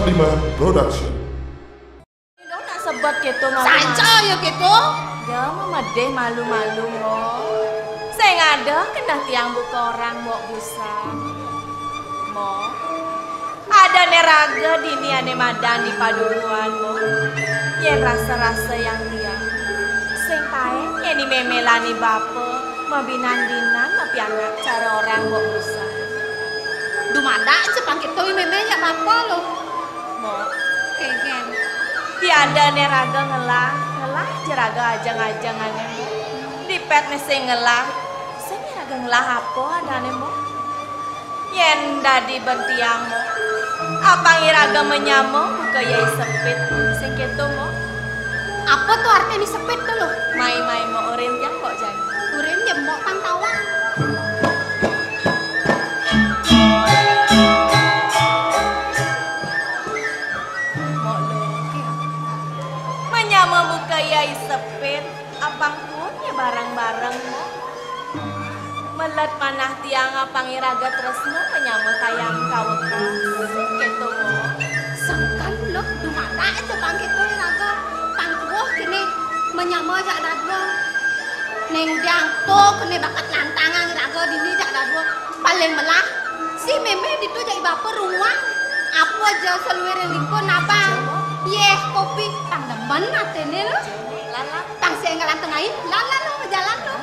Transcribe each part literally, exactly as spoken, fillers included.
Lima Production. Dong nak sebet gitu malu-malu. Sanca ya gitu. Dah memedih malu-malu, Mo. Sing ada keneh tiang buka orang, Mo, busa. Mo. Adané raga dini ané madan di paduluan, Mo. Yén rasa-rasa yang tiang. Sing paéh yén i mémé lan i bapa, mabinan-binan mapianak cara orang, Mo, busa. Dumadak ja pang kéto i mémé jak bapa lo. Mo. Kénkén. Diadané raga ngelah, ngelah ja raga ajeng-ajengané, Mo. Dipetné sing ngelah, sing raga ngelah apa adané, Mo? Yén dadi bén tiang, Mo. Apang iraga manyama buka yai sepit, sing kéto, Mo. Apa to artiné sepit to, lo? Mai-mai, Mo, urin tiang, Mo, jani. Urin ya, Mo, pang tawang. Mo, lo. Manyama buka yai sepit, apang pun ya bareng-bareng, Mo. Melet manah tiang apang iraga tresna manyama kayang kawekas. Sing kéto, Mo. Sengken, lo, dumadak ja pang kéto iraga. Pang tuwuh kéné manyama jak dadua. Ning diang to kéné bakat lantangan iraga dini jak dadua. Paling melah, si mémé ditu jak i bapa runguang. Apa ja saluiring limpun nabang. Yéh, kopi, pang demen atiné, lo. Lan, lan. Tang sing ngelantengai, lan, lan, lo, majalan, lo.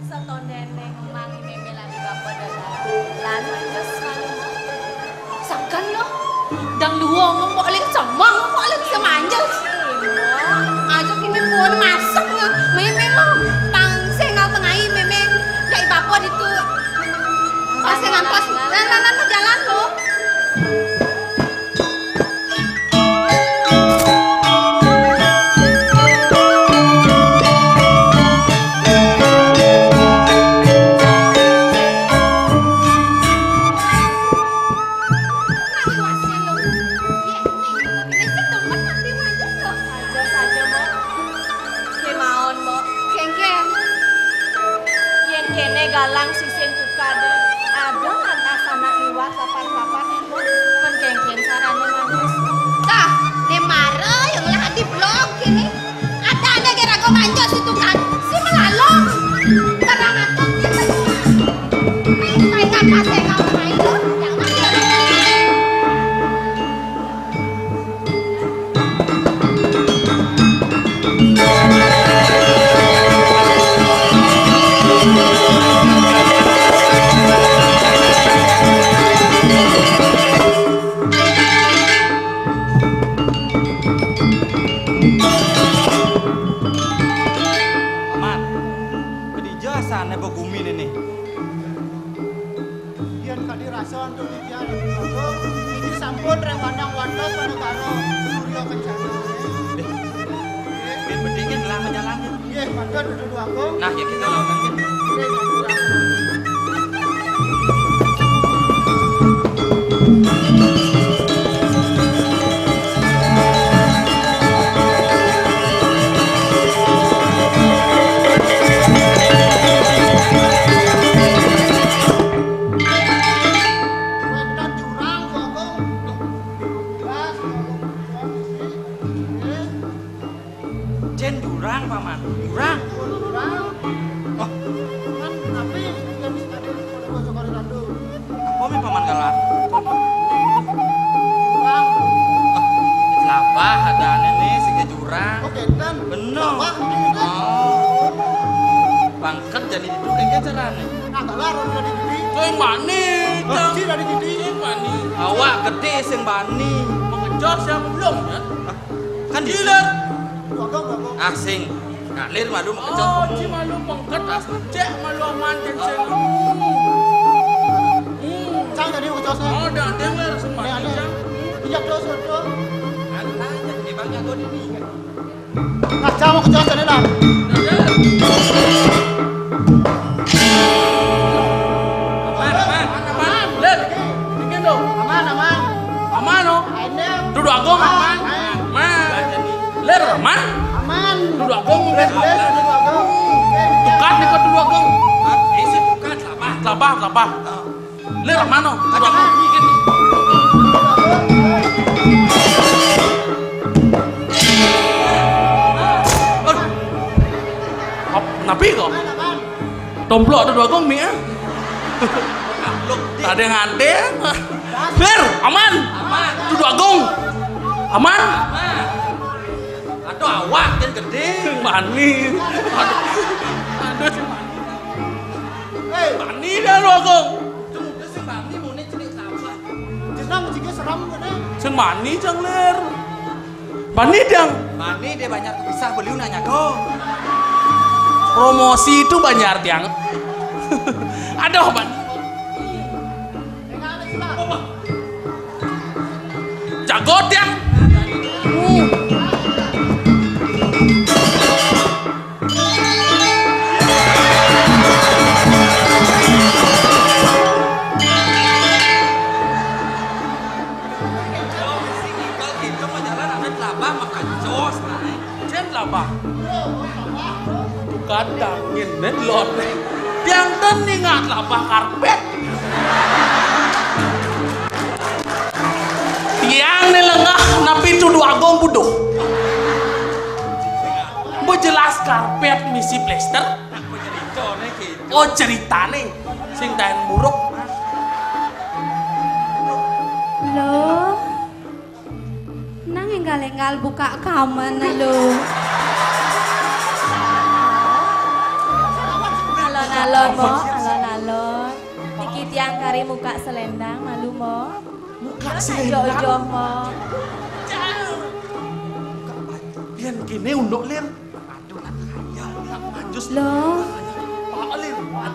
Satondéné ngemang i mémé lan i bapa dalan. Lan manjus malu. Seken lo. Dang dua ngomong kok ling semeng, kok ling bisa manjus. Aja kini pun masuk nge-, mémé lo. Pang sing ngal tengai mémé. Jak i bapa ditu. Pas sing ngantos. Lan, lan, lan, jalan lo. Saja, saja, Mbok. Kémaon, Mbok. Kénkén. Yén kéné galang sisin tukadé, ada lantas anak liwat lapat-lapat, Mbok. Mén kénkén carané manjus. Tah, né mara yang lah di blok kéné. Ada anak gé raga manjus si tukad. Si malalung. Barang atok kita semua. Ayo, main kata saya kau main lo. Jangan dia. Paman, kedija asané begumin ini. Yén kadi rasa antuk titiang, niki sampun ring pandang wantos panegara Surya Kencana. Nggih, nggih, bedik nggih, ngelah majalan nggih. Nggih, patut, Dudu Agung. Nah, ya kita lakukan nggih. Nggih, Dudu Agung. Wénten jurang, Bu Agung. Duh, jelas, Bu Agung. Jén jurang, Paman. Jurang. Jurang. Oh. Paman, tapi yén wis kadén pada basa karo ratu. Apa mi Paman galah? Jurang. Ah, labah adané né sing jurang. Oh, kénten. Bener. Labah, kénten. Oh. Pangkat jani itu kéngkén carané. Nah, galah ora dadi gedé. Sing bani. Hah, sing dadi gedé. Sing bani. Awak gedé sing bani. Mengejos yang belum, ya. Ah, kan di Gilir. Waduh, waduh. Ah, sing. Ngalir malu mengejos. Oh, ci malu pengket, ah, cek malu aman, cek sing. Hmm. Cang jadi mengejosnya. Oh, dah dengar sembah. Iya, iya. Cang. Iya, dos, dos. Ada aja, di bang jago di sini. Nah, cang mengejos tadi lah. Nah, ya. Aman, aman. Bah, bah. Lir, mano? Ada mami kan. Aduh. Ap-, napi ko? Tomplok Tudu Agung mi, ah. Ada ngade. Lir, aman. Aman. Tudu Agung. Aman. Aman. Aduh, awak kan gede. Sing mani. Aduh. Aduh, sing mani. Hei, mani dah lu aku. Itu muda sing mani, mau ni cerik apa? Jenang juga seram kan, eh? Sing mani, Jang Lir. Mani, Jang. Mani dia banyak pisah beliau nanya kau. Promosi itu banyak artian. Aduh, mani. Jago tiang. Jen labah. Tukadang ngin met lot. Tiang ten ningat labah karpet. Tiang ni lengah napi Tudu Agung buduh. Bejelas karpet misi plester. Oh, ceritane sing taen muruk. Loh. Nang enggal-enggal buka kamen lu. Alon-alon, Mo, alon-alon. Niki tiang kari muka selendang, malu, Mo. Muka selendang? Joh-joh, Mo. Yen kene unduk, Lir. Loh.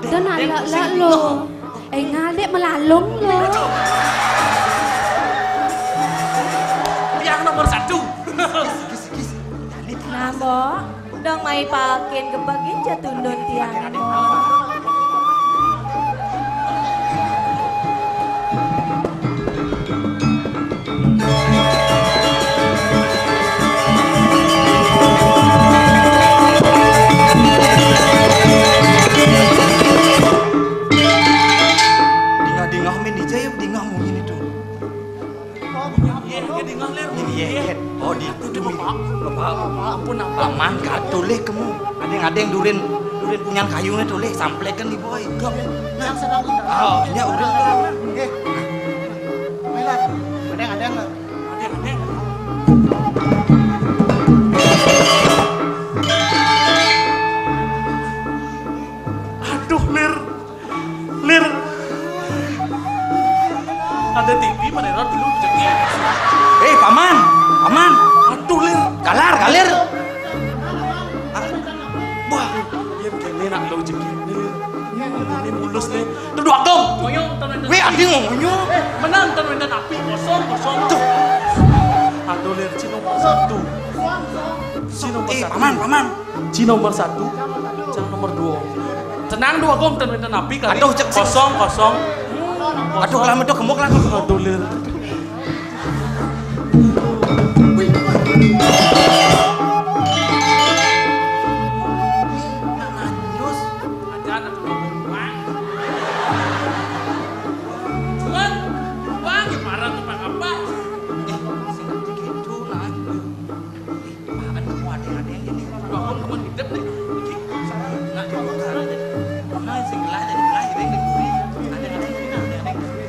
Dan alak-alak lo. Eh, ngalek melalung lo. Tiang nomor satu. Nah, Mbok. Dong mai pakin gebegin jatundun tiang. Dingah-dingah min dijai, dingah munyi itu. Iya, iya, dingah, Lir. Iya, iya. Oh, di aku tuh lupa. Lupa. Ampun, ampun. Paman katulih kemu. Ada yang, ada yang durin, durin punyan kayu nih tulih, samplekan di boy. Yang sedang kita. Oh, iya, udah. Nggih. Ayo lah. Ada yang, ada yang. Aduh, Lir. Lir. Ada T V mana dulu jengking. Eh, paman, paman. Aduh, Lir. Galar, galir. Wah, yang kene nak lo jengking, Lir. Ini mulus nih. Tuh dua gong. Ngoyong, teman-teman. Weh, adi ngoyong. Menang, teman-teman. Api kosong, kosong. Tuh. Aduh, Lir, Ci nomor satu. Ci nomor satu. Eh, paman, paman. Ci nomor satu, Cang nomor dua. Tenang dua gong, ten wenten api kali. Aduh, cek, cek. Kosong, kosong. Aduh, lah, medok gemuk lah. Aduh, Lir. Acan, aku mau buang. Buang, buang, ya, parah tuh, Pak, apa? Eh, sing gitu, nah. Makan kamu ada-ada yang ini. Bangun, kamu hidup nih. Iki. Nah, kamu kan ada. Nah, sing gelah, jadi gelah, jadi yang duri. Ada-ada yang ini, ada-ada yang duri.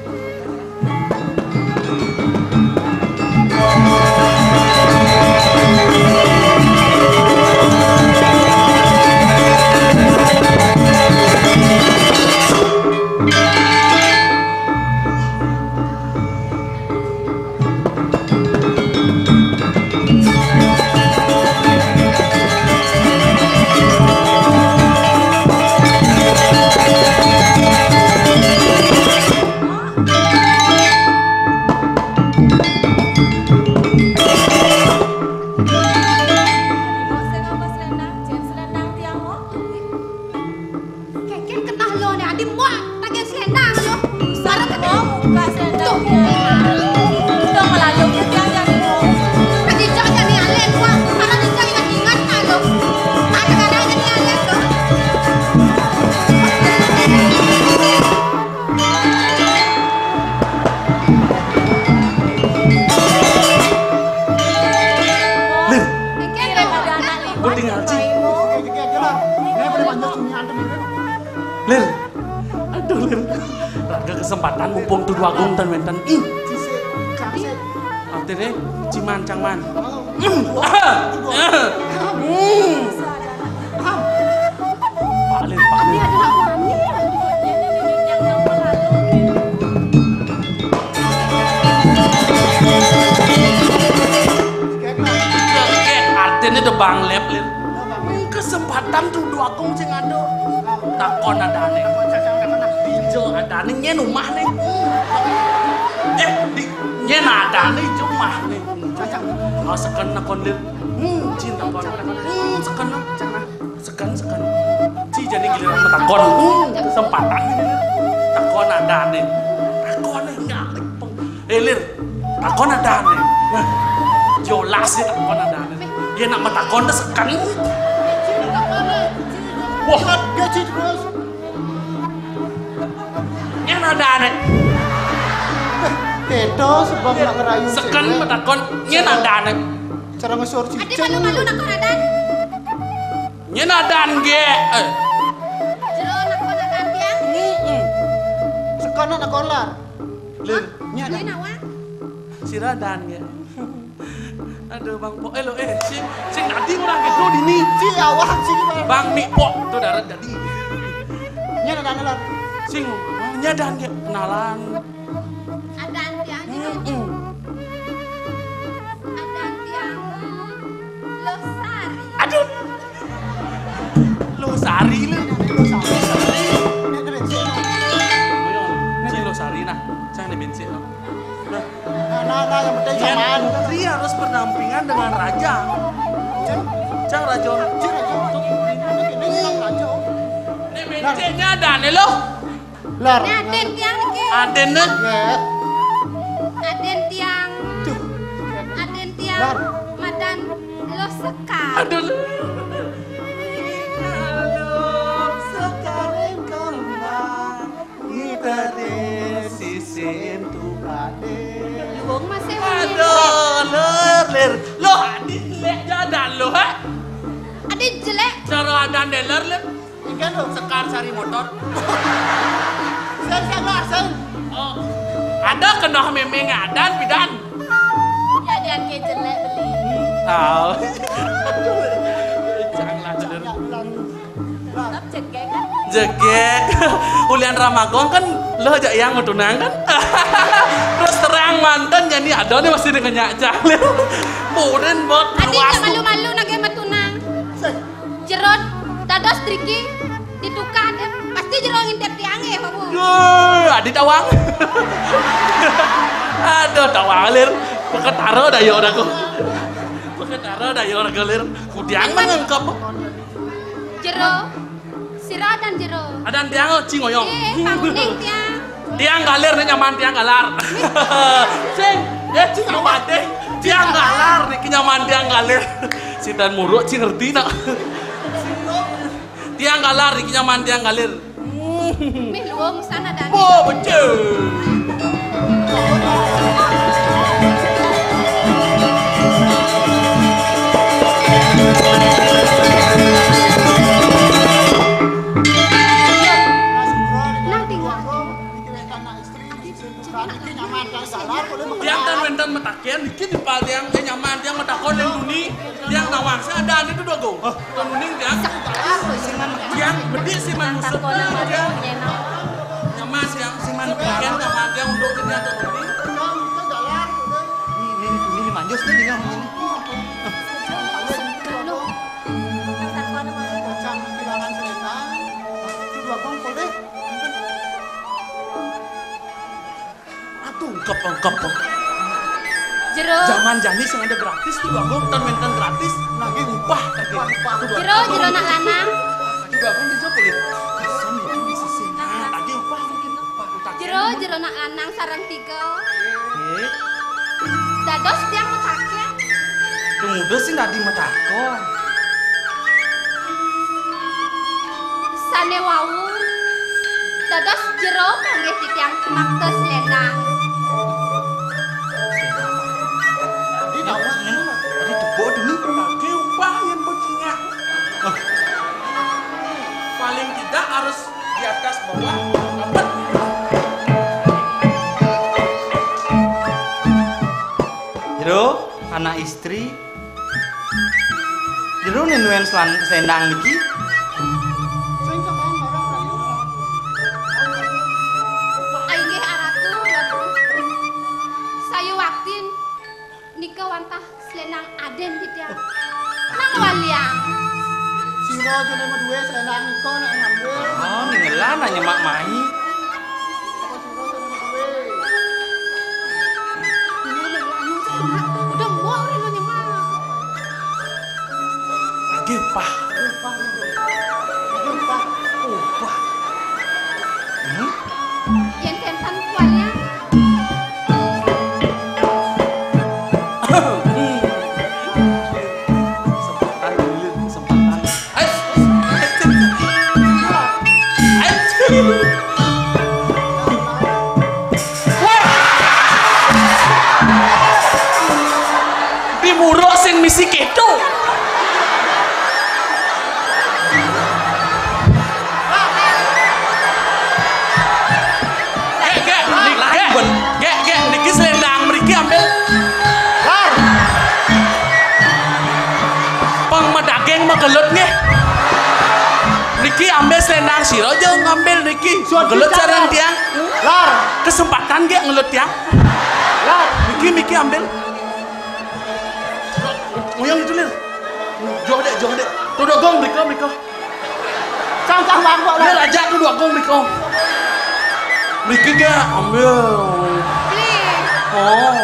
Keken kenah lo ne, adi muak tagen selendang lo. Baru kena muka selendang. Tuh. Dong melalung ke tiang jani. Kejijak jani alen, wah. Karena jijak ingat-ingat, nah, lo. Ada kadang jani alen, lo. Duh, Lir. Raga kesempatan mumpung Tudu Agung ten wenten. Ih. Artine ciman cangman. Hmm. Pak Lir, Pak Lir. Artine de banglep, Lir. Kesempatan Tudu Agung sing ada. Takon adane. Dija adane, nyen umahne. Eh, di, nyen adane, dija umahne. Oh, seken nakon, Lir. Hmm, cin takon. Hmm, seken. Seken, seken. Ci jani giliran takon. Hmm, kesempatan ini, Lir. Takon adane. Takon enggak. Eh, Lir, takon adane. Nah, jelas ya takon adane. Ya, nak matakon dah seken. Wah, gaji terus. Nyen adane. Beda sebab nak ngerayu seken cewek. Matakon, nyen adane. Cara ngesor. Adi cicing. Malu-malu nak kon adan. Nyen adan ge. Eh. Jero nak kon adan tiang. Heeh. Seken nak kon lar. Lir, nyen adan. Lir, nawa? Sira adan ge. Aduh, Bang Pok. Eh, lo, eh, sing, sing dadi orang gitu dini. Ci awak, ci gimana? Bang Mik Pok, itu darat dadi. Nyen adan lar. Sing, nyen adan ge kenalan. Adan tiang. Heeh. Adan tiang Losari. Aduh. Losari, Lir. Losari. Ayo, ci Losari nah. Cang ne bencik, no. Nah. Nah, nah, nah, yang penting zaman. Putri harus berdampingan dengan raja. Cang. Cang raja. Cang raja. Ini kan raja. Ini benciknya ada nih, loh. Lar. Ini aden tiang niki. Aden ne? Ya. Aden tiang. Duh. Aden tiang. Lar. Madan Loseka. Aduh. Loseka kembang. Kita deh sisin tu pade. Wong masih. Aduh, Lir, Lir. Loh, adi jelek jadan lo, ha? Adi jelek. Cara adan dealer, Lir. Ikan lo, Sekar Sari Motor. Sen, sen, Lar, sen. Oh. Ada kena memeng adan, pidan. Ya, dia ke jelek beli. Tahu. Janganlah, Lir. Tetap jegek kan? Jegek. Ulian ramagong kan lo aja yang mau tunang kan? Terus terang mantan jadi ada nih masih dengan nyak cah, Lir. Purin bot. Adi luas tuh. Malu-malu nage matunang. Jero dados driki ditukar deh. Pasti jero ngintip tiange, Bapak. Yo, adi tawang. Aduh, tawang, Lir. Peketara dah ya, ora kok. Peketara dah ya, ora, Lir. Kudiang mengengkep. Jero. Sira adan jero. Adan tiang, oh, cing oyong. Eh, panguning tiang. Tiang galir nih nyaman tiang galar. Sing, ya cing apa deh? Tiang galar nih nyaman tiang galir. Sinten muruk cing ngerti nak. Tiang galar nih nyaman tiang galir. Mih luwung sana dan. Bo becik. Nang tinggal. Tiang tan wénten mataken, niki timpal tiang, eh, nyaman tiang matakon ring tuni, tiang nawang. Sing ada ane tu dogo. Hah? Tan uning tiang. Tiang bedik sing mangusut tiang. Nyaman tiang, sing mataken, nyaman tiang untuk tiang tan uning. Ini, ini, ini manjus nih, ini. Aduh, kepeng-kepeng. Jero. Zaman jani sing ada gratis tu, Bagong. Tan wénten gratis. Nagih upah, nagih. Jero, jero nak lanang. Aduh, Bagong bisa boleh. Bisa nih, bisa sih. Nagih upah, nagih upah. Jero, jero nak lanang sareng tiga. Eh. Dados tiang mataken. Tumuda sing dadi matakon. Sane wau dados jero panggih titiang makta selendang. Ini dawa ini. Ini tebok dulu. Lagi upah yang bercingak. Paling tidak harus di atas bawah. Apa Halo, anak istri. Jero né nuwun selan-, selendang niki? Inggih, Ratu, Ratu. Sayuwakti nika wantah selendang aden titiang. Nang waliang. Sira jane maduwe selendang nika nek ngambil. Oh, ning ngelah nang nyemak mai. Apa sira jane maduwe? Ini nek anu tuh, Mak. Udah mbok rene nyemak. Nggih, Pak. Nggih, Pak. Nggih, Pak. Oh, Pak. Hmm? Yen ten tan kualnya. Kesempatan dulu, kesempatan. Ayo. Ayo. Wah! Di muruk sing misi keto. Gek, gek, gek, gek, gek, niki selendang mriki ambil. Lar. Pang madaging magelut nggih. Niki ambil selendang sira aja ngambil niki. Suwun gelut sareng tiang. Lar. Kesempatan gek ngelut tiang. Lar. Niki, niki ambil. Nguyang itu, Lil. Jauh dek, jauh dek. Tuh, dogong, mriko, mriko. Sang, sang, bang, kok, Lil, lah. Ajak tuh, dogong, mriko. Mriki, gek, ambil. Beli. Oh.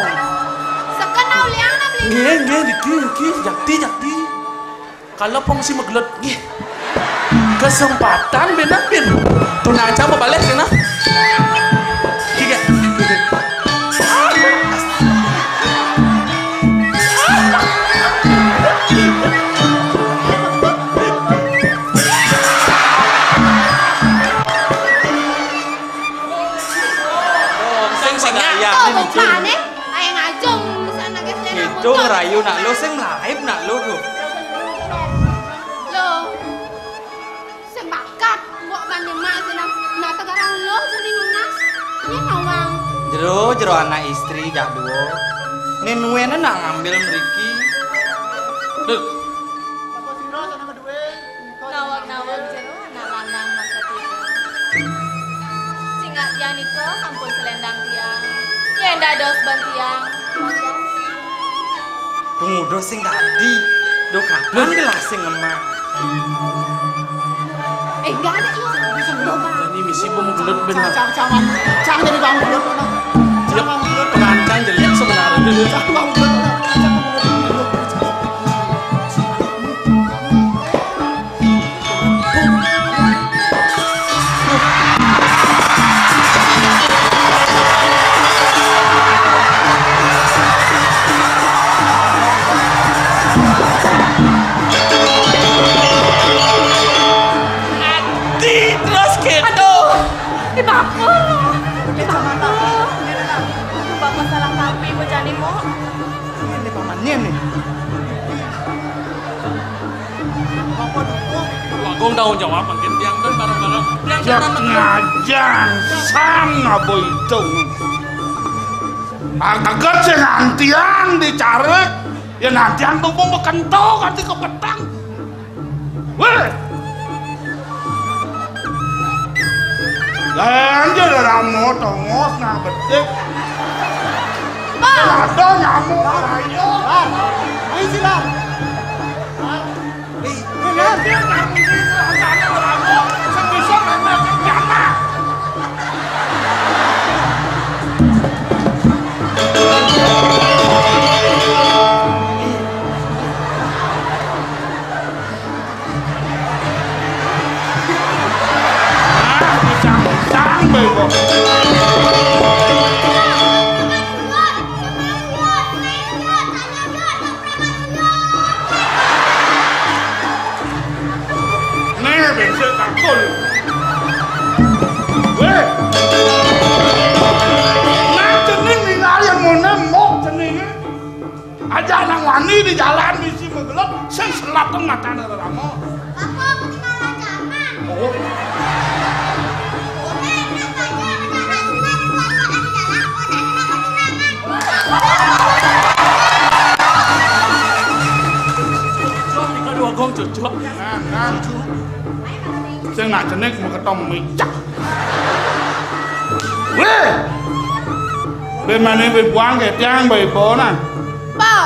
Seken, au, liang, na, beli. Nggih, nggih, niki, niki. Jakti, jakti. Kalau pong si magelut, nggih. Kesempatan bener, Bin. Tuna aja mau balik sana. Tiga. Sing sing ayam. Oh, mana? Ayo ngajung, sana ke sana. Itu ngerayu nak lo, sing melaib nak lo tuh. Lo, sing bakat, mbok kan nyemak sing nang, nak tegarang lo jadi nunas. Iya, nawang. Jero, jero anak istri, jak duo. Nen nuwene nak ngambil mriki. Duh. Nawang-nawang jero anak lanang mangkat tiga. Singak tiang nika sampun selendang tiang. Yen dados ban tiang. Pemuda sing dadi. Duh, kapan gelah sing ngemak? Eh, enggak ada, iya. Bisa belum, Pak. Ini misi pun gelut bener. Cang, cang, cang, cang, jadi bang gelut, mana? Cang, bang gelut. Perancang jelek sebenarnya. Cang, bang gelut, mana? Cang, bang gelut. Ati terus gitu. Aduh, di bapa. Di bapa. Bapak salah kaprah bocah ni, Mok. Ini pamannya nih. Agung tanggung jawab mangkin tiang pun bareng-bareng. Tiang jak ngajan sang abo itu. Agat sing antian dicarik, ya nantian tumpung bekento kanti kepetang. Weh. Ganjil ramo tongos nang bedik. Pak. Ada nyamuk ayo. Ayo silam. Nih, bensin takul. Weh. Nah, cening ningali yang mau nembok ceningnya. Aja nang wani di jalan bisi magelut, sing selapeng matane rerama. Apa ketinggalan zaman? Oh. Udah, enak aja, anak-anak kita di luar kota di jalan, kota kita ketinggalan. Jelek. Nah, nah. Sing nak jenik mau ketemu micak. Weh. Bén mani bén buang ke tiang bae po nah. Po.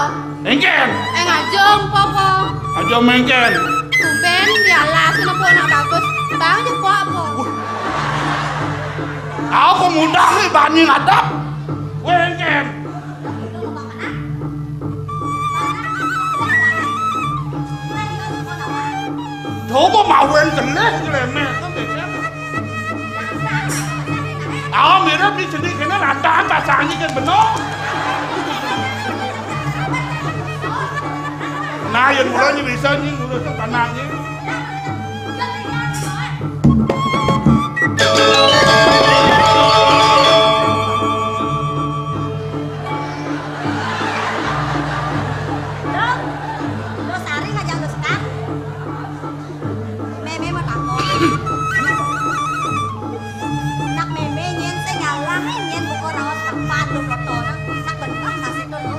Engken. Eh, ngajeng po, po. Aja mengken. Tumben dialas napa nak bagus. Bang jepok po. Aku mudah nih bani ngadap. Weh, engken. Coba mawen keleh ngelemek kan beken. Ah, mirip di sini kena rantahan pasangi kan bener. Nah, yang mulanya bisa nih ngurus tanahnya. Dong, lo sari ngajak lo sekar. Mémé mau takon. Nak mémé nyén sing ngalah nyén buka raos tempat lo foto. Nak bener masih tuh lo.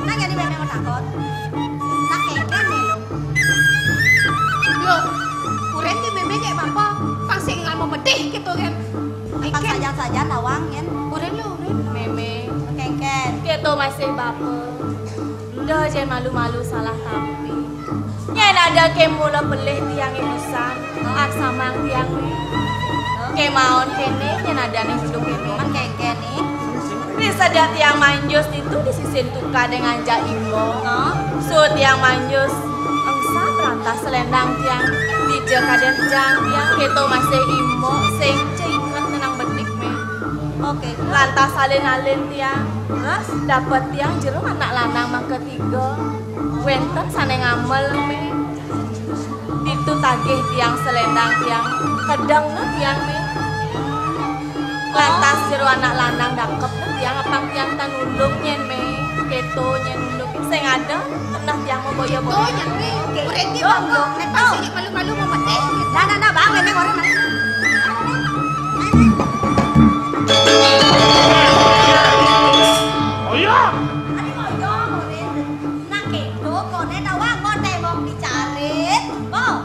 Nah, jadi mémé mau takon. Nak kéngkén nih lo. Lo, urén di mémé kayak apa? Pang sing ngalmo medih gitu kan. Pang sajan-sajan awang nyén. Urén lo, urén. Mémé. Kéngkén. Kéto masih bapa. Enda jén malu-malu salah tapi. Nyén ada ké mula pelih tiang ibusan, ak samang tiang. Kémaon kéné nyén ada ning duduk kéné. Man kéngkén nih. Di sedak tiang manjus itu di sisin tukadé nganjak imo. Hah? Suud tiang manjus. Engsap lantas selendang tiang. Dija kadén jang tiang. Kéto masih imo sing ceinget nenang bedik mé. Oké. Lantas alin-alin tiang. Terus? Dapet tiang jero anak lanang mangkatiga. Wénten sané ngamel mé. Ditu tagih tiang selendang tiang. Kedeng no tiang mé. Lantas jero anak lanang dakep no tiang apang tiang tan nulung nyén mé. Kéto nyén nulung sing ada keneh tiang mau boya-boya. Tuh, nyén mé. Oké. Urip ki monggo. Nek pas sini malu-malu mau medek. Nah, nah, nah, Bang, ini orang mana? Oh iya. Adi mau yo, Murin. Nak kéto, koné tawang koné mau dicarit. Mau.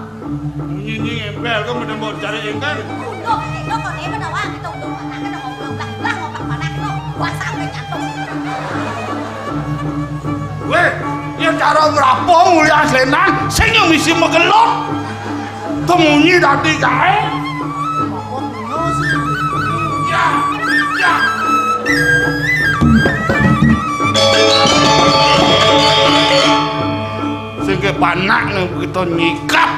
Munyi-nyi ngempel, kok mendem mau dicari engkang? Udah, kéto koné mau tawang, kita udah mana, kita ngobrol lah, lah ngopak mana, kita puasa sampai jatuh. Wéh, yén cara ngrapung mulyang selendang, sing yang misi megelot. Temunyi dadi gaé. Ya, ya. Sing ké panak né begitu nyikat.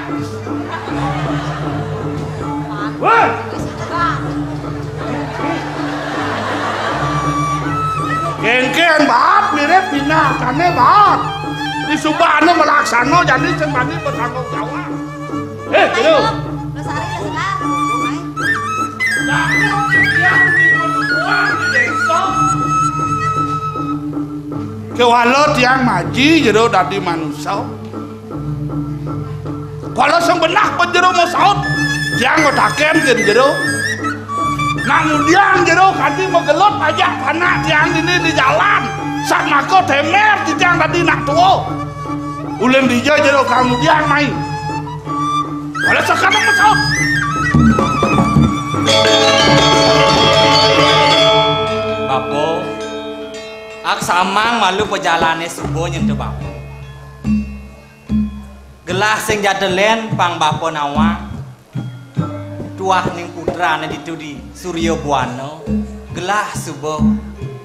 Wéh. Kéngkén baat mirip pinakané baat. Disubahna malaksana jani sing bani bertanggung jawab. Eh, Kidul. Lestari, Leslar. Nah, yang di desa. Kéwala tiang maji jero dadi manusa. Kala sing benah pejero masaut, tiang ngataken ken jero. Nak ngudiang jero kanti magelut ajak panak tiang dini di jalan. Satmaka temer titiang dadi nak tua. Ulin dija jero kang ngudiang mai. Kala sakana masaut. Bapa, ak samang malu pejalané suba nyentuh bapa. Gelah sing jatelén pang bapa nawang. Tuah ning putrané ditu di Surya Buana. Gelah suba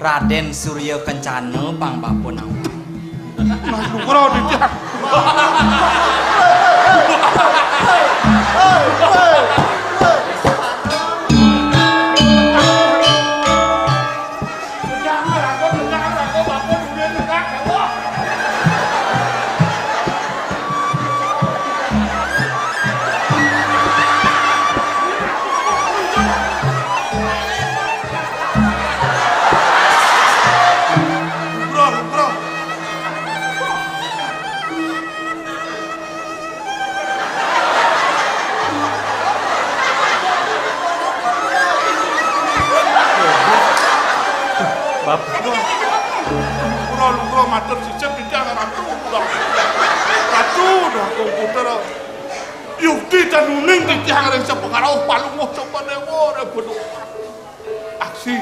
Radén Surya Kencana pang bapa nawang. Mas Nugroho di dia. Bab. Kula, kula matur sisip tidak ratu. Ratu dah kok Yukti tanuning titiang ring sapangrauh Palungguh Sukadewa ring Padukuhan. Aksi,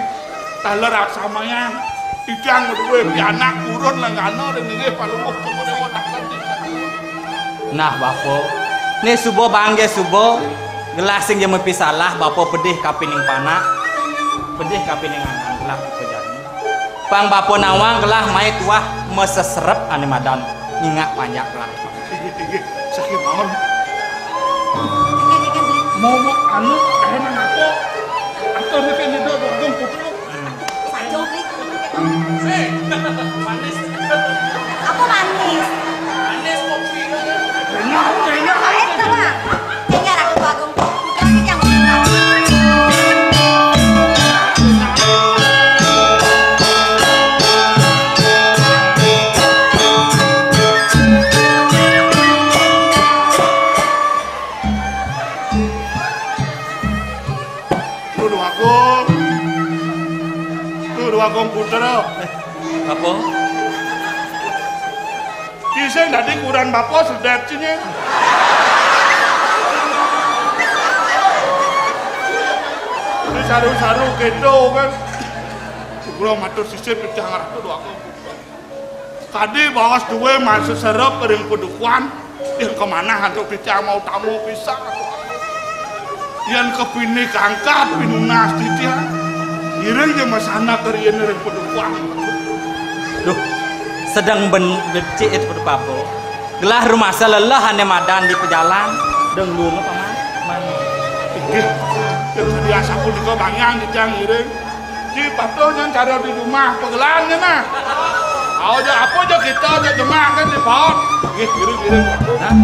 taler aksamayang, titiang madué pianak purun lenggana ring inggih Palungguh Sukadewa taler titiang. Nah, Bapa, né suba bangga suba, gelah sing ja mapisalah, Bapa pedih kapining panak, pedih kapining anak, gelah bapa jani. Pang bapa nawang gelah mai tuah maseserep ané madan nyingak panjak gelah. Inggih, inggih. Saking mawon. Mau, mau, anu, kahanan apa? Apa nih kan itu Agung Putra? Saja beli. Eh, manis. Apa manis? Manis kopi. Enak, enak. Enak, Ratu Agung. Duh Agung. Duh Agung Putra. Apa? Ci sing dadi kuburan bapa sedet ci né. Ini saru-saru kéto kan. Kula matur sisip pecah ngarah Duh Agung. Kadi baos dué maseserep ring padukuhan, yén kamanah antuk titiang mautama pisan. Yén kapinih kangkat pinunas titiang, ngiring ja masanget riin ring padukuhan. Duh, sedeng ben becik itu Bapa. Gelah rumasa leleh ané madan di pajalan, deng lunga paman. Man. Inggih, yén kadi asapunika bangyang titiang ngiring. Ci patuh nyang cara di rumah pagelan nya nah. Aja apa aja kita aja jemak kan di paut. Nggih, ngiring-ngiring patuh. Nah.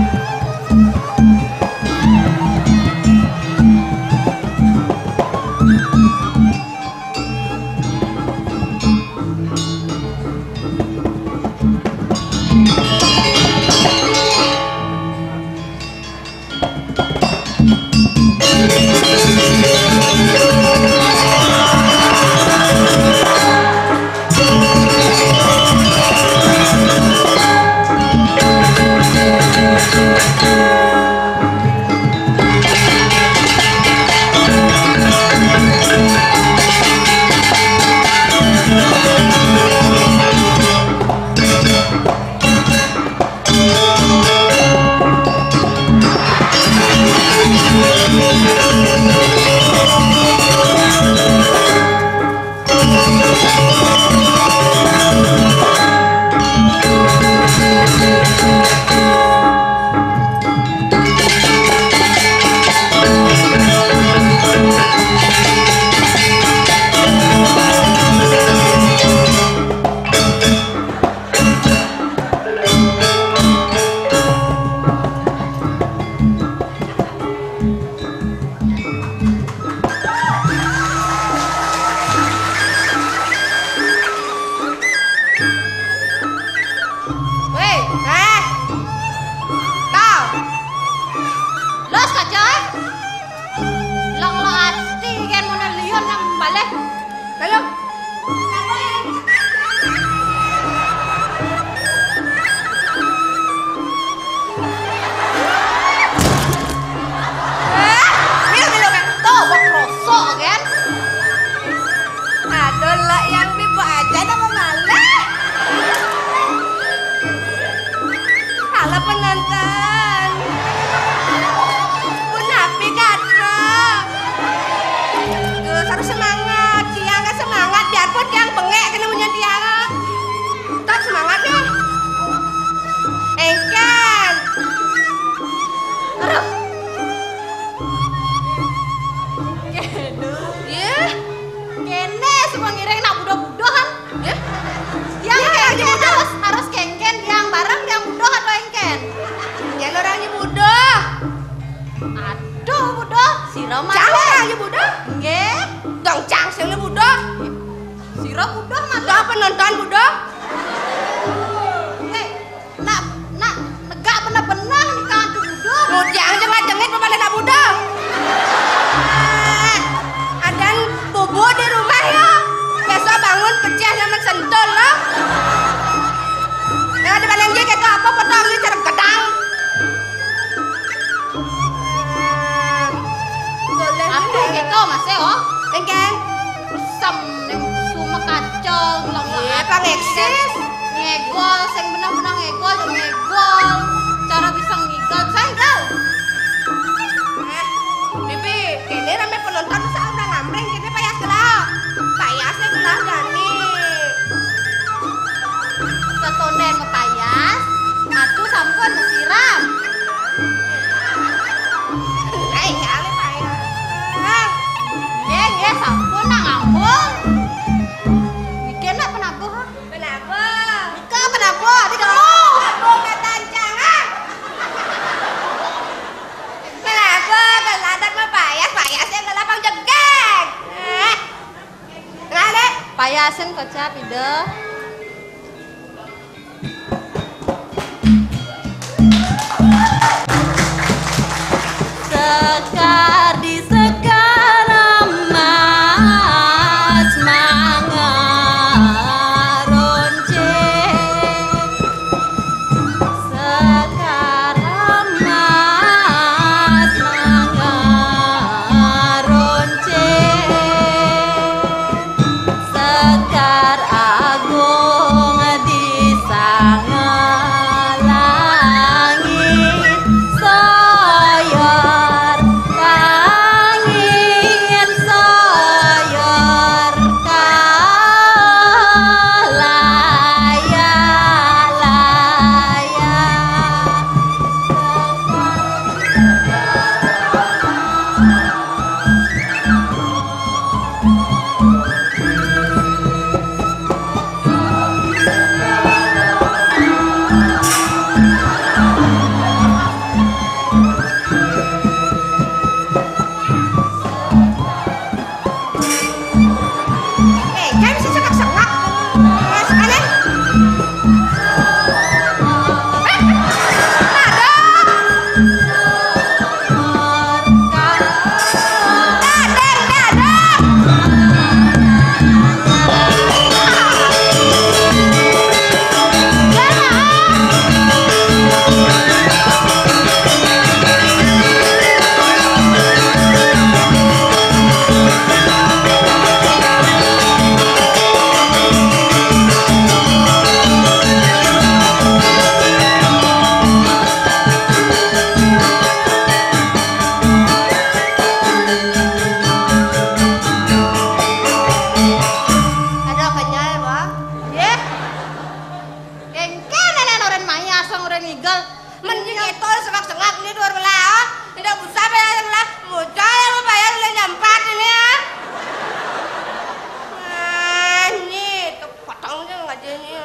Wéh, éh. Tau. Los kaca, éh. Lok-lok ati kén muna liun nang balé. Lalu. Éh, milu, milu, kan. Tuh, buat rosok, kan. Aduh, lah, yang di aja nama malah. Halo, penonton. Punapi, Kak? Terus harus semangat. Tiang kan semangat, biarpun tiang bengek kena punya tiang. Tetap semangat, nih. Engken. Aduh. Kéné. Yéh. Kéné semua ngiring nak budoh-budohan. Yéh. Yang kénkén harus, harus kénkén, yang bareng, yang budoh atau engken? Yang orangnya budoh. Aduh, budoh, sira mah. Cang orangnya budoh? Nggih. Dong cang sing budoh. Sira budoh mah. Lah penonton budoh. Éh, nak, nak negak bener-bener nih kan budoh. Rujang aja ngajengit pepala nak budoh. Adan bubur di rumah ya. Besok bangun pecah zaman sentul lah. Nah, di balai kita apa potong ini cara gedang. Kan? Usam ning sumek kacel, gelang. Iya, pangeksis. Ngegol, sing benah-benah ngegol, ya ngegol. Cara bisa ngigol, saya ngigol. Eh, Bibi, kene rame penonton, masa udah ngamreng, kene payas gelah. Payasnya gelah gani. Setonden mepayas, atuh sampun mesiram. Ai, ale payah. Nggih, nggih, sampun nak ngambung. Bikin nak penabuh. Penabuh. Nika penabuh, di kamu. Penabuh katancang, ah. Penabuh, kalau adat mah payas, payasnya nggak lapang jegeg. Eh. Nggak ada. Payasin kocap, ide. Sekar di Sekar Emas mangaronceng. Sekar Emas mangaronceng. Sekar Agung di Sanga Langit, soyor kangin, soyor kalaya-laya. Eh, kan bisa sengak-sengak. Eh, sekalian. Eh, aduh. Dadeng, dadeng. Ada kenyal, Bang. Yeh. Kengken nenek orang maya asal orang ngigel. Mending itu sengak-sengak ini dua belah. Tidak usah bayar sebelah. Mudah yang bayar oleh nyampat ini ya. Nah, ini tuh potong aja ngajinya.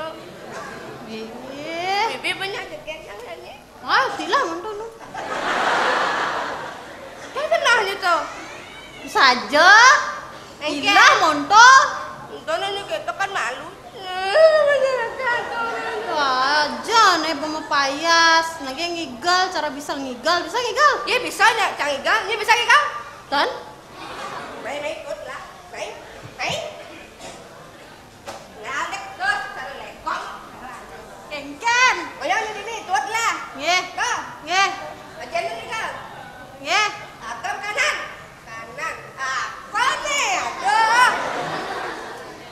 Iya. Bibi banyak joget yang ini. Ah, silah monto nu. Kan kenal gitu. Saja. Engke. Silah monto. Monto nu gitu kan malu. Eh, masyarakat orang. Aja nih pemepayas, lagi ngigel, cara bisa ngigel, bisa ngigel. Iya bisa nya, cang ngigel, ini bisa ngigel. Tan? Main ikut lah, main, main. Ngalek terus, cara lekong. Kengken. Oh ya, ini, ini, tuat lah. Nggih. Nah. Nggih. Aja ini kan. Nggih. Agam kanan. Kanan. Apa nih? Aduh.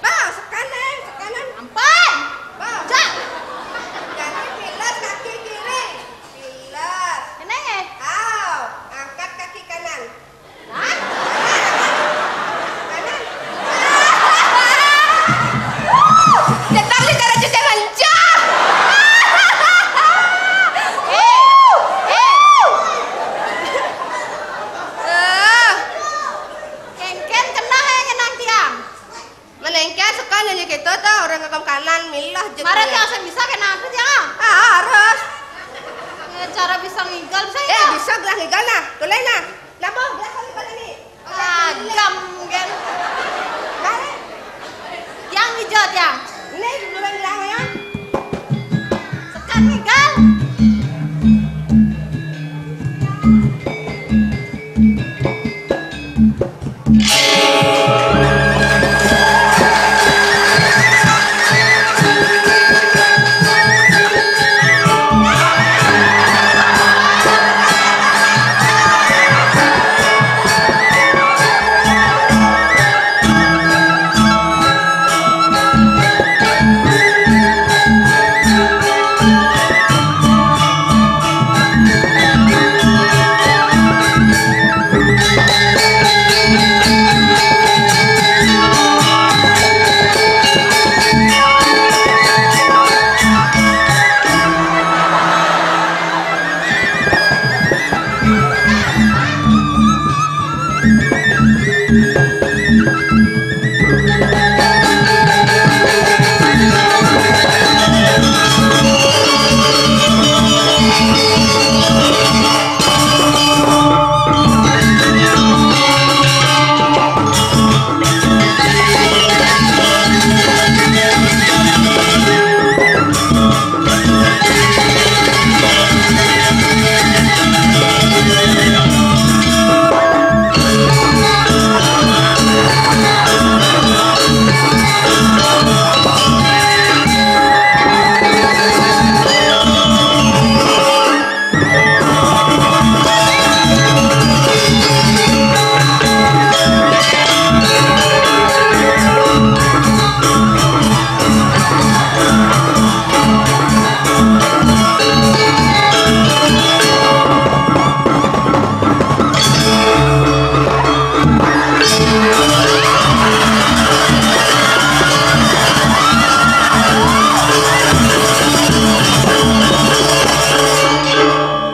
Bang, sekanan, sekanan. Ampun. Bang. Cak. Kaki pilas, kaki kiri. Pilas. Kena ya? Aw, angkat kaki kanan. Hah? Kanan. Cetar di cara cuci mencah. Eh, eh. Eh. Kengken kena ya, kena tiang. Menengke suka nyanyi gitu tuh, orang ngegem kanan, milah jek. Mara tiang sing bisa kena apa tiang? Ah, harus. Ya, cara bisa ngigel, bisa. Eh, ngigel? Bisa gelah ngigel nah. Tulai nah. Napa? Gelah kali kali ini. Agam gen. Mari. Tiang ngigel tiang. Ini duluan bilang ya. Sekan ngigel.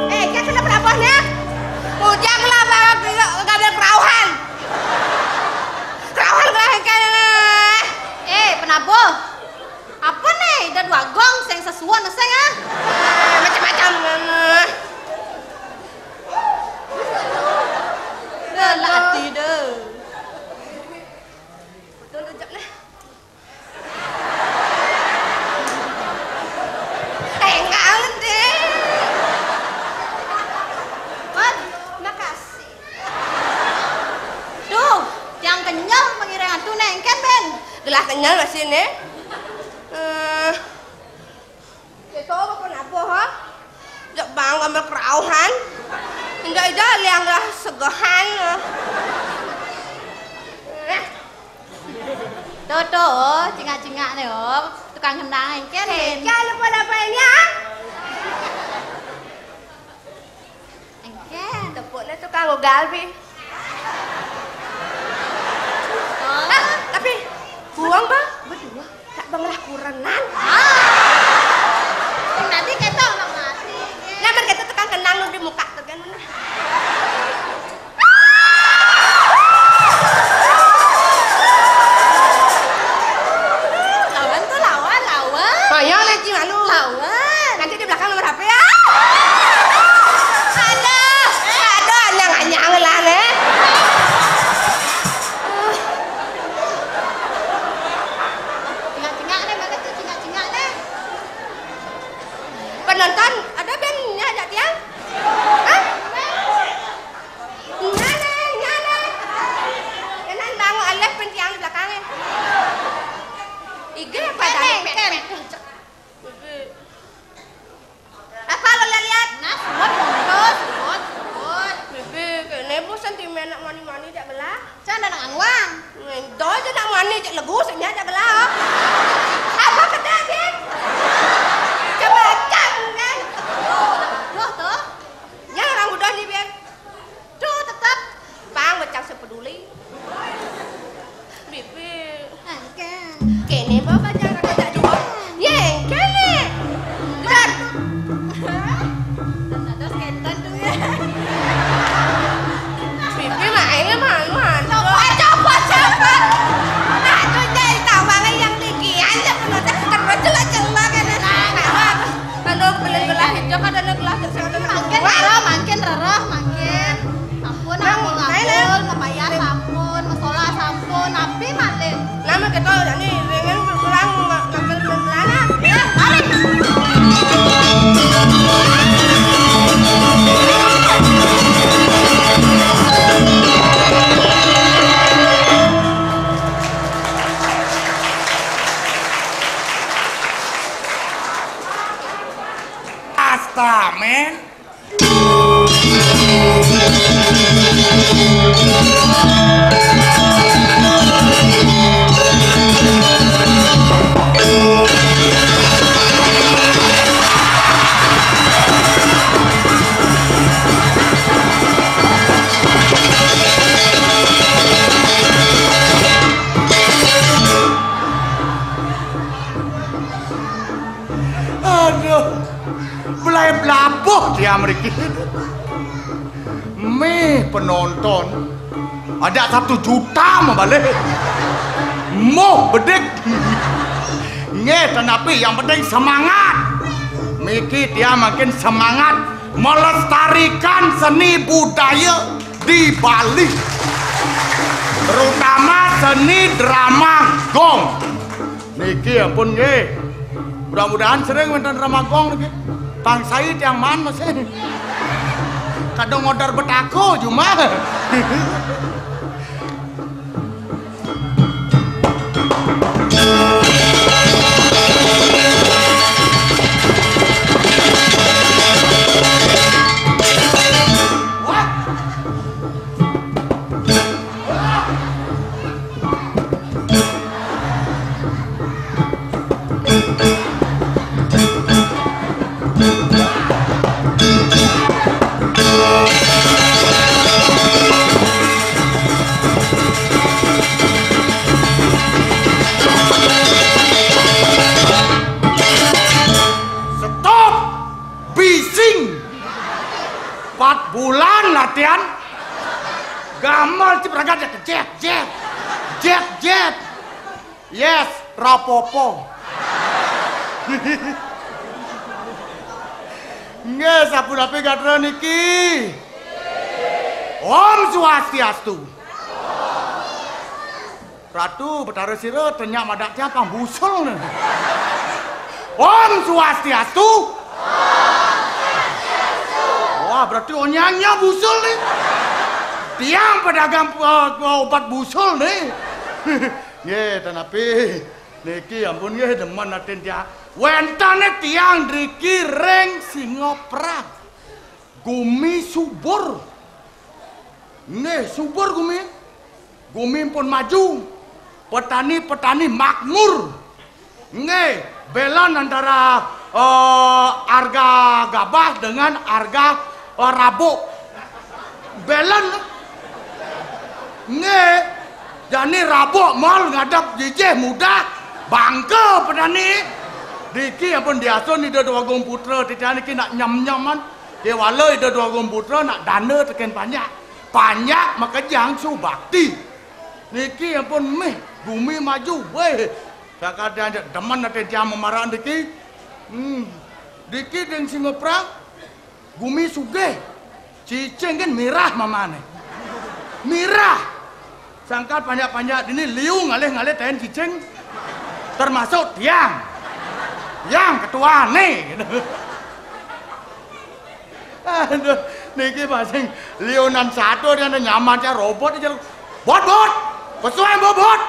Eh, kek kena penabahnya. Ujang lah, bawa ke, ke, ke kerauhan. Kerauhan, kerauhan, kerauhan. Eh, penabuh. Apa nih? Dah dua gong, sing sesuan, sing, ah. Macam-macam. Dah, lah, hati dah. Betul, ujak, nah. Enggak, deh. Wan, makasih. Duh, yang kenyal mengira hantu nengken, Ben. Gelah kenyal masih, nih. Eh, ya, tahu apa kenapa, ha? Jak bang, gambar kerauhan. Enggak, ida liang lah segahan. Eh. Tuh, tuh, cingak-cingak nih, oh. Tukang kenang, engken, eh, Ben. Jangan lupa dapain, ya. Engken. Tepuknya tukang ugal, Bi. Oh. Ah, tapi buang, Bang. Berdua. Tak bang lah kurenan. Ah. Yang tadi kita orang mati. Nah, mereka itu tukang kenang lu di muka tuh kan, bener. Lawan tuh, lawan, lawan. Ayo, nanti malu. Lawan. Nanti di belakang nomor H P ya. Ada, ada, anyang-anyang lah, nih. Cingak-cingak, nih, mana tuh cingak-cingak, nih? Penonton, ada bandnya, jak tiang? Hah? Nyane, nyane. Kena nang aleh pentiang di belakangnya. Ige apa dah? Apa lo lihat-lihat? Nah, semua foto, semua, semua. Bibi, kene bu sentimen nak mani-mani jak gelah. Cang dah nak anguang. Ngendo aja nak mani jak legu, senyap jak gelah. Apa kena, Din? Coba cang, kan? Loh, tuh. Nya orang udah nih, Bin. Duh, tetep. Pang, becang sepeduli. Bibi. Engken. Kene bawa bajang rada tak dua. Ye, kene. Gelar. Terus kenten tuh ya. Bibi main malu, malu. Coba, coba, coba. Nah, tuh jadi tawangan yang demikian, ya, penonton. Terus celak-celak, kan. Nah, nah. Kalau beli gelah hijau, kan ada gelah hijau, sing ada. Mangkin rero, mangkin rero, mangkin. Sampun, Mang, ampun, main, ampun, ah. Kepayah sampun, masalah sampun, napi malih? Nama kita ini pengen pulang ngambil belana. Ya, mari. Astamen. Aduh, belai belabuh dia mriki. Mih penonton. Ada satu juta mabalik. Moh bedik. Nggih, tetapi yang penting semangat. Niki tiang mangkin semangat melestarikan seni budaya di Bali. Terutama seni drama gong. Niki ampun nggih. Mudah-mudahan sering wénten drama gong niki. Pang sai tiang maan masih. Kadang order betako cuma. Stop! Bising! Empat bulan latihan. Gamal cip ragat ya, jet, jet. Jet, jet. Yes, rapopo. Nggih, sapunapi gatra niki? Om Swastiastu. Ratu Betara Sira, tenyak madak tiang pang busul ne. Om Swastiastu. Wah, berarti onyangnya busul nih. Tiang pedagang, eh, obat busul nih. Nggih, tetapi niki ampun nggih demen atin tiang. Wénten tiang driki ring Singapura. Gumi subur. Nggih, subur gumi. Gumi pun maju. Petani-petani makmur. Nggih, belon antara, eh, harga gabah dengan harga, eh, rabuk. Belon. Nggih. Jani rabuk mol ngadep jijih mudah. Bangka petani. Driki ampun diasun Ida Déwa Agung Putra, titiang niki nak nyem-nyeman. Kéwala Ida Déwa Agung Putra nak dana tekén panjak. Panjak makejang subakti. Niki ampun méh gumi maju. Wéh. Sakadi anjak demen atin tiang mamarak driki. Hmm. Driki ring Singapura. Gumi sugih. Cicing kan mirah mamané. Mirah. Sangkal panjak-panjak dini liu ngalih-ngalih taén cicing. Termasuk tiang. Tiang ketuané. Aduh, niki masing liunan satu dia nyamar robot aja. Bot, bot! Pesuai, bot, bot!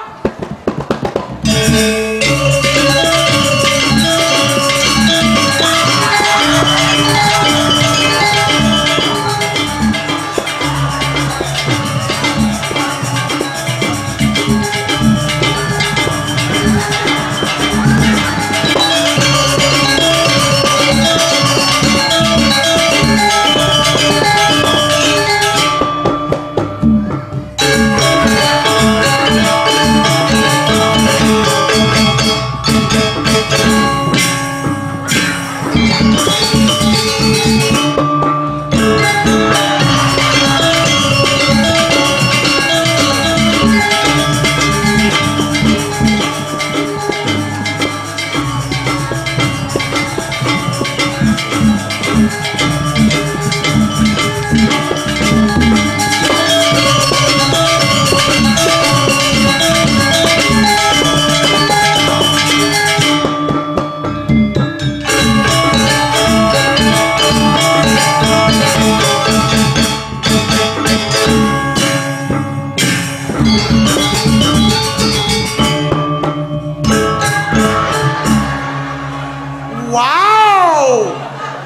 Wow,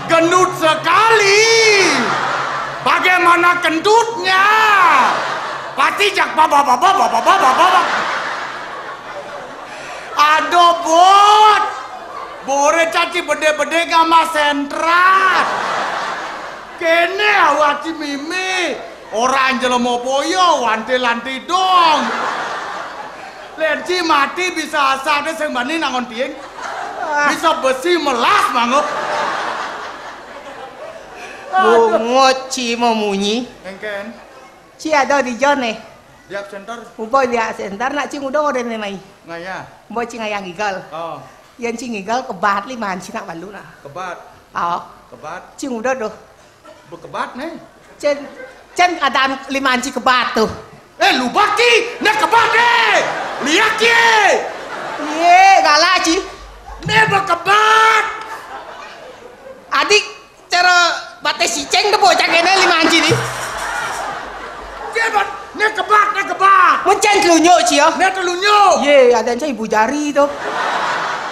gendut sekali. Bagaimana kentutnya? Pasti jak baba baba baba baba baba. Aduh, bot. Bore caci bede-bede gama sentrat. Kéné awak ci mimi. Ora jelema boya, wanti-lanti dong. Lén ci mati bisa asal dé sing bani nangon tiing. Bisa besi melas manguh. Bungut ci memunyi. Engkén. Ci ada dija né. Liak center. Umpama liak center nak ci nguda orahang né mai. Ngayah. Umpama ci ngayah ngigel. Oh. Yén ci ngigel kebat liman ci nak balu nah. Kebat. Oh. Kebat. Ci nguda to. Bekebat né. Cén, cén keadaan liman ci kebat to. Eh, lubak ci, né kebat é. Liak ci. Yé, galak ci. Né bekebat. Adik cara batis cicing to bocah kéné liman ci né. Cén, né kebat, né kebat. Mun cén telunjuk ci ya. Né telunjuk. Yé, ada cén ibu jari to.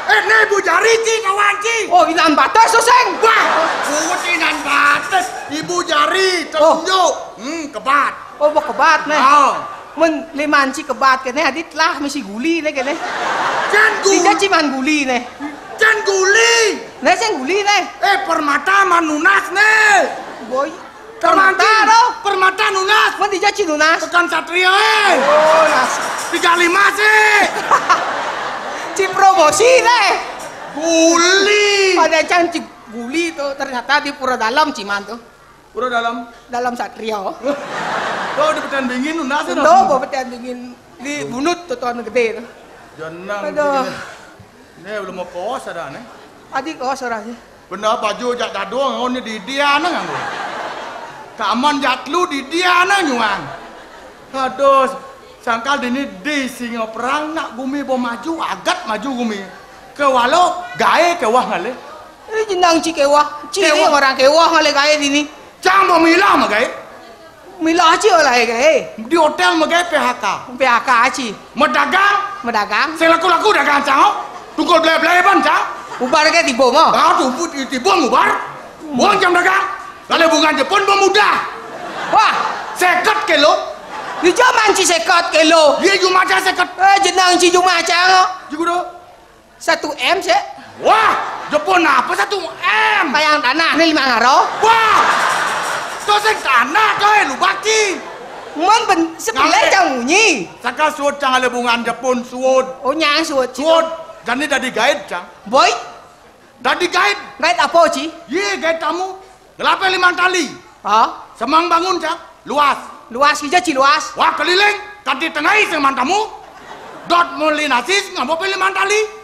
Eh, né ibu jari ci kawan ci. Oh, inan batis to, Sing. Wah, kuwat inan batis. Ibu jari, oh, telunjuk. Hmm, kebat. Oh, bekebat né. Oh. Mun liman ci kebat kéné, adi telah misi guli né kéné. Cén guli. Dija ci maan guli né. Cén guli. Né cén guli né. Eh, permata maan nunas né. Boy. Permata, permata nunas. Mun dija ci nunas. Tukang Satria, eh. Oh, nas. Tiga lima sih. Ci promosi né. Guli. Ada cén ci guli to, ternyata di Pura Dalem ci maan to. Pura Dalem. Dalem Satria. To di Betian Bingin nunas to. To, Betian Bingin di Bunut to, tuan gedé to. Jenang. Aduh. Né belum mau kos ada né. Adi kos orahang. Benda baju jak dado nganggo né di dia né nganggo. Kaman jak telu di dia né nyuang. Aduh, sangkal dini di singa perang nak gumi bo maju, agat maju gumi. Kéwala gaé kéweh ngalih. Ini jenang ci kéweh, ci orang kéweh ngalih gaé dini. Cang bo milah magaé. Milah ci olah gaé. Di hotél magaé P H K. P H K ci. Madagang. Madagang. Sing laku-laku dagang cang. Tungkul belai-belai ban cang. Ubar ké tiba mah. Ah, tubuh tiba ngubar. Buang cang dagang. Kalau bungan Jepun pemuda. Wah, seket kilo. Dija maan ci seket kilo. Iya, jumah cang seket. Eh, jenang ci jumah cang. Juga do. Satu M, Cék. Wah, Jepun apa satu M? Kayang tanah né lima ngaro. Wah, to sing tanah to, eh, lubak ci. Mun ben sepilé cang munyi. Saka suud cang alé bungan Jepun suud. Oh, nyang suud. Suud, jani dadi guide cang. Boy. Dadi guide. Guide apa ci? Yé, guide tamu. Ngelapé liman tali. Hah? Semang bangun cang. Luas. Luas, dija ci luas. Wah, keliling. Kanti tengai sing maan tamu. Dot meli nasi, ngapa pilih maan tali?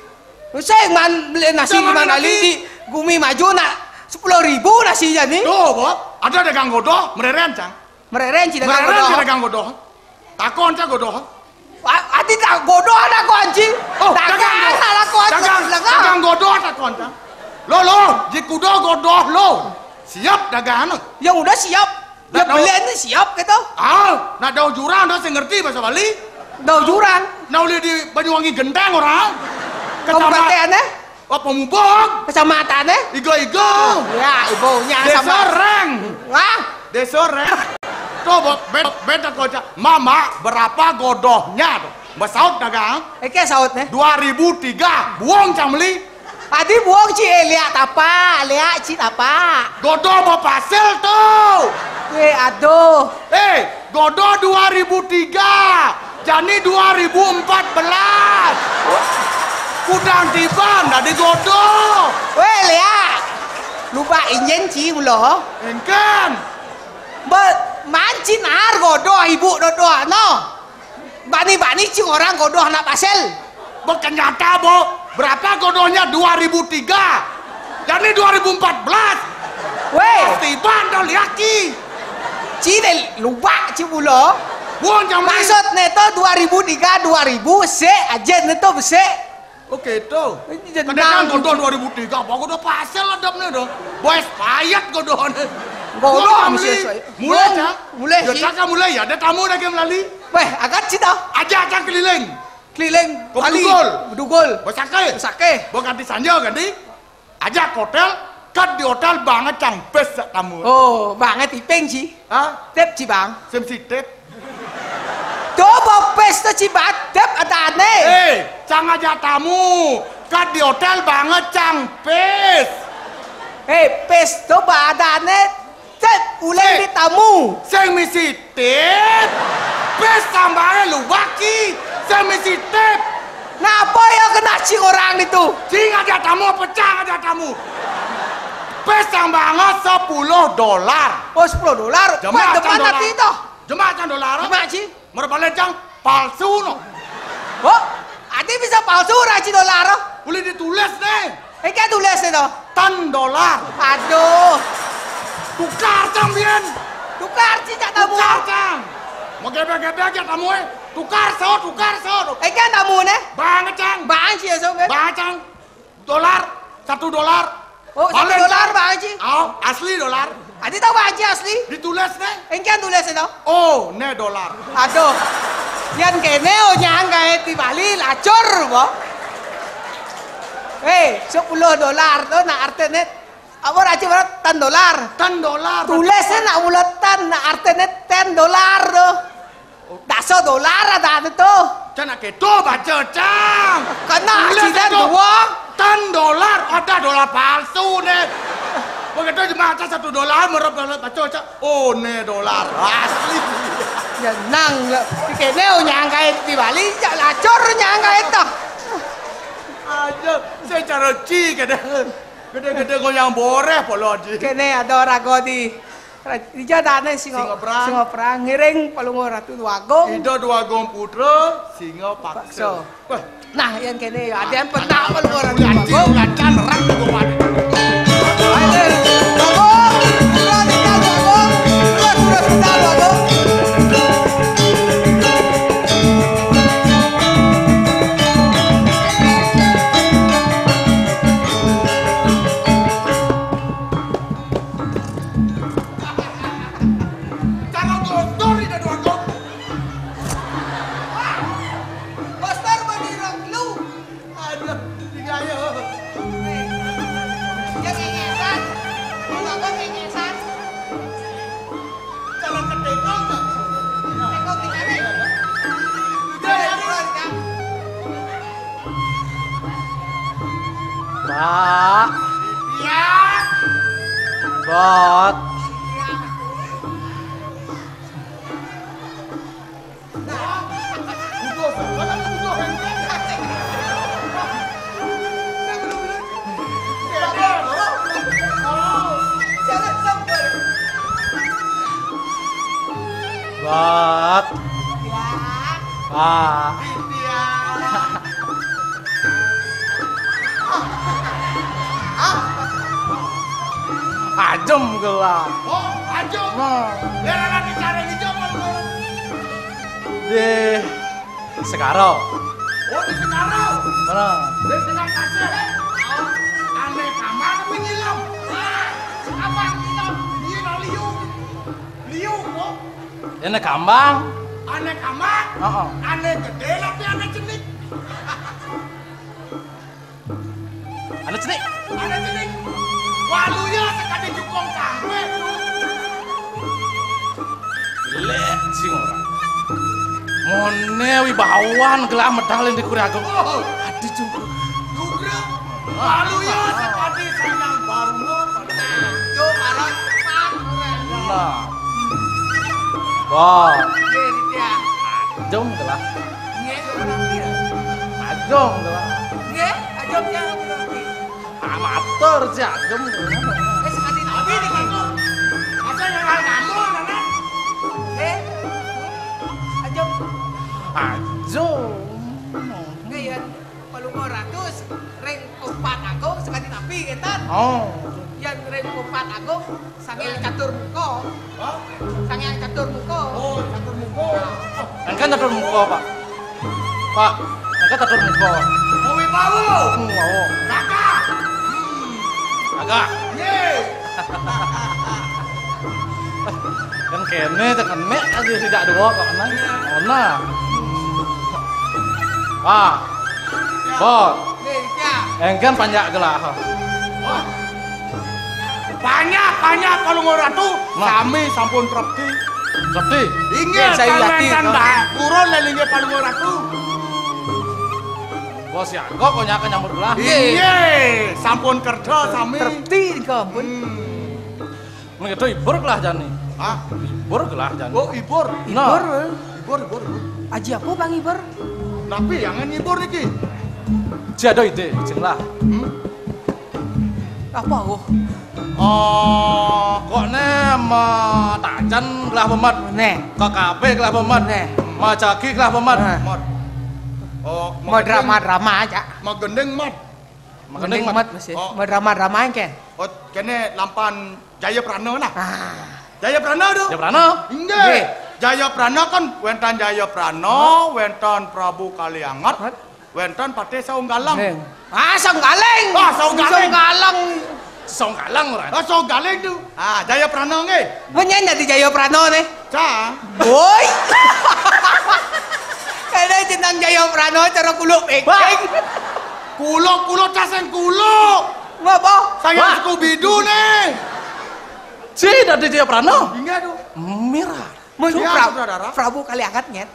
Sing maan beli nasi, sing maan beli nasi. Di gumi maju nak sepuluh ribu nasi jani. Tuh, Bo. Ada dagang godoh, mereren cang. Mereren ci dagang godoh. Mereren ci dagang godoh. Takon cang godoh. Adi tak godoh ada ko anci. Oh, dagang, dagang, salah ko anci. Dagang, dagang godoh takon cang. Lo, lo, ji kuda godoh lo. Siap dagang. Yang udah siap. Ya beli ini siap gitu. Ah, nak dau jurang dah sing ngerti bahasa Bali. Dau jurang. Nak uli di Banyuwangi genteng orang. Kabupaten eh? Apa mubong? Kecamatan eh? Iga-iga. Ya, ibunya sama. Desa Reng. Wah. Desa Reng. Tuh, bet, bet, bet, kocak. Mama, berapa godohnya tuh? Besaut dagang. Eke saut né. Dua ribu tiga, buang cang meli. Adi buang ci, eh, liak tapa, liak ci tapa. Godoh bepasil tuh. Wé, aduh. Eh, godoh dua ribu tiga, jani dua ribu empat belas. Kudang tiban dadi godoh. Wé, liak. Lupa injin ci mula. Engken. Be, mancin ar godoh ibu dodoh no. Bani-bani cing orang godoh nak pasil. Bekenyata, Bo. Berapa godohnya dua ribu tiga? Jani dua ribu empat belas. Wéh. Tiban dah liaki. Ci deh lubak ci pulo. Buang jam. Maksud neto dua ribu tiga, dua ribu, sik aja neto besik. Oke, to. Kadang-kadang godoh dua ribu tiga, apa godoh pasal adabnya, to? Boes payat godohnya. Godoh. Mulai, mulai, Cak. Mulai, ya, sih. Cak, mulai, ya. Ada tamu lagi melali. Wéh, agat sih, to. Ajak, Cak, keliling. Keliling. Kau bali. Bedugul. Bedugul. Besake. Besake. Berganti sanja, ganti. Ajak hotel, kat di hotel banget cang bes tamu. Oh, banget iping, sih. Hah? Tip, sih, Bang. Sim si tip. Coba pes to cibat dep adane. Eh, cang aja tamu. Kan di hotel banget cang pes. Eh, pes to badane. Tep uleng di tamu. Sing misi tip. Pes tambahe lu waki. Sing misi tip. Napa ya kena cing orang itu? Cing aja tamu, pecah aja tamu. Pes tambahe sepuluh dolar. Oh, sepuluh dolar. Jemak cang dolar. Jemak cang dolar. Jemak, Ci. Mara balen cang palsu no. Oh, adi bisa palsu, ora aji dolar. Boleh ditulis nih. Iki tulis to. Ten dolar. Aduh. Tukar cang biyen. Tukar ci cak tamu. Tukar cang. Mau gebek-gebek ya tamu eh. Tukar so, tukar so. Iki tamu nih. Bang cang. Bang ci so. Bang cang. Dolar, satu dolar. Oh, satu dolar, Pak Haji. Oh, asli dolar. Adi tahu Pak Haji asli? Ditulis nih. Engkian tulis to. Oh, ne dolar. Aduh. Yan kene o nyanggae di Bali lacur, bo. Eh, sepuluh dolar to nak artine. Apa ora aji berat ten dolar? Ten dolar. Tulis nak mulut ten, nak artine ten dolar to. Daso dolar ada anu to. Cang nak keto baca, cang. Kena tulis aji dan to. Dua. Ten dolar, ada dolar palsu nih. Begitu dimaca satu dolar, merep dolar baca, cang. Oh, ne dolar asli. Ya nang, kene o nyanggae di Bali, cak lacur nyanggae to. Aja, saya cara ci kene. Gede-gede goyang boreh polo di. Kene ada rago di. Dija dane singo, singo perang. Singo perang, ngiring Palungguh Ratu Dwagung. Ida Dwagung Putra, singo paksa. Paksa. Wah. Nah, yang kene ya, ada yang penak Palungguh Ratu Dwagung. Lancan, rang, Dwagung. Ayo, Dwagung, terus, terus, Dwagung. Terus, terus, terus, Dwagung. Cara gostor ini dua kok. Gostor menirang lu. Aduh, digaya. Dia kengesan. Kalau aku kengesan. Cara ketekong. Tekong di mana? Udah ya, bro, ya. Pak. Iya. Bot. Bot. Pak. Ajem gelah. Oh, ajem. Nah. Biar anak dicari di Jawa lu. Di Segara. Oh, di Segara. Mana? Di tengah pasir. Oh, ane kamar apa nyilam? Apa nyilam? Iya, liu. Liu, kok. Ane kambang. Ane kambang. Heeh. Ane gede tapi ane cenik. Ane cenik. Ane cenik. Waluya sekali jukung sampe. Lek sing ora. Mone wibawan gelah medal ning Kuri Agung. Oh. Adi jungkung. Nugra. Waluya sekali sayang baru. Yo, arah. Nah. Wah. Nggih, Ditya. Jom gelah. Nggih, Jom napi ya? Ajom gelah. Nggih, ajom ya. Amatur si Ajom. Wis mati nabi niki. Masa nyeral kamu, Nana? Nggih. Ajom. Ajom. Nggih, ya. Palungguh Ratu ring Kupat Agung sakadi napi, ngeten? Oh. Yen ring Kupat Agung, Sanghyang Catur Muka. Hah? Sanghyang Catur Muka. Oh, Catur Muka. Nah. Engken Catur Muka, Pak. Pak, engken Catur Muka. Kuwi mau. Hmm, mau. Kakak. Hmm. Kakak. Nggih. Kan kene tekan mek aja tidak dua kok, nah. Ona. Pak. Bot. Nggih, ya. Engken panjak gelah. Wah. Panjak, panjak Palungguh Ratu. Nah. Sami sampun trepti. Trepti? Inggih, saya yakin, kangkang Mbah Kurun lelinge Palungguh Ratu. Bos ya, kok nyaka nyambut gelah. Inggih, sampun kerja sami. Trepti nika, ampun. Hmm. Menika ibur gelah jani. Hah? Ibur gelah jani. Oh, ibur. Nah. Ibur, eh. Ibur, ibur, ibur. Aji apa, Bang, ibur? Napi yang ngibur niki? Jado ide, jeng lah. Hmm? Apa, oh? Oh, kok ne ma tacan gelah pemet? Neh. Kok kabeh gelah pemet? Neh. Macaki lah, Paman. Nah. Mat. Oh, magending. Madrama-drama aja. Magending, Mat. Magending, Mat. Mat, Mas, ya. Oh. Madrama-drama, kan? Oh, kene lampan Jaya Prana, nah. Ah. Jaya Prana tu. Jaya Prana? Inggih. Inggih. Jaya Prana kan wénten Jaya Prana, wénten Prabu Kalianget, wénten Patih Saunggalang. Nggih. Ah, Saunggaling. Ah, Saunggaling. Saunggalang. Saunggalang ora? Ah, Saunggaling tu. Ah, Jaya Prana nggih. Menyen dadi Jaya Prana nih. Cang. Woi. Ada jeneng Jaya Prana cara kuluk beking. Kuluk, kuluk, cah sing kuluk. Ngapa? Saya Scooby-Doo nih. Ci dadi Jaya Prana. Inggih tu. Mirah. Mun Iya, Pra-, Saudara. Prabu Kalianget, nyet.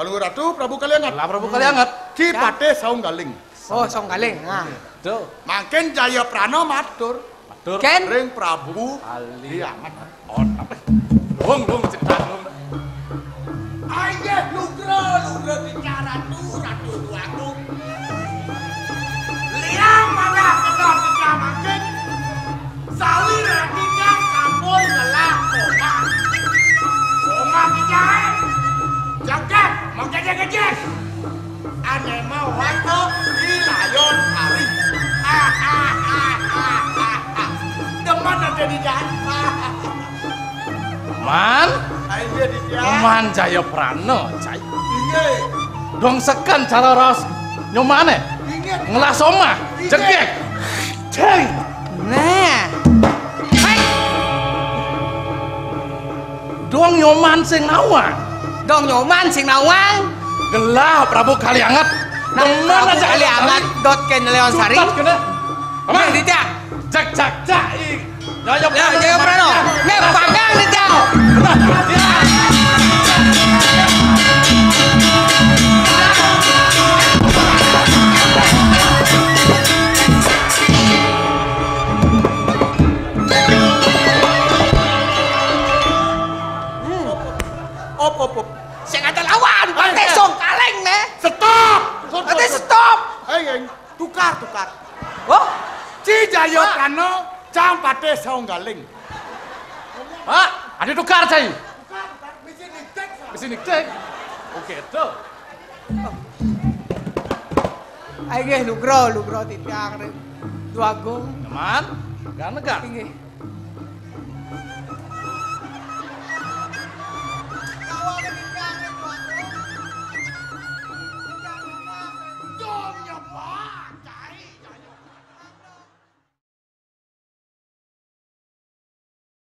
Palungguh Ratu Prabu Kalianget. Lah, Prabu Kalianget. Ki Patih Saunggaling. Oh, Saunggaling. Nah. Tuh. Mangkin Jaya Prana matur. Matur. Ken? Ring Prabu Kalianget. Oh, apa? Dong, dong, cerita dong. Ayo, lugra, lugra bicara tu, Ratu Agung. Liang malah kena bicara mangkin. Sawi rati kang sampun ngelah omah. Omah pijae. Jagat, mau gejek-gejek. Ane mau warna di layon hari. Demen aja di jalan. Man? Ayo, Ditya. Man Jaya Prana, cai. Iya. Dong seken cara raos nyomane. Inggih. Ngelah somah. Inggih. Jegek. Jeng. Nah. Hai. Dong nyoman sing nawang. Dong nyoman sing nawang. Gelah Prabu Kalianget. Nah, Prabu Kalianget dot ken Leon Sari. Sutat kena. Apa? Nah, Ditya. Jak, jak, jak. Ih. Jaya Prano. Jaya Prano. Nek panggang nih, Jal. Op, op, op. Sing ada lawan, Patih Songkaling nih. Stop. Patih stop. Hei, hei. Tukar, tukar. Oh, Ci Jaya Prano, Cang Patih Songgaling. Pak, ada tukar, Cai. Tukar, tukar. Misi niktik. Misi niktik. Oke, tuh. Ayo, nggih, lugro, lugro titiang, Ratu Agung. Teman, gak negak. Inggih.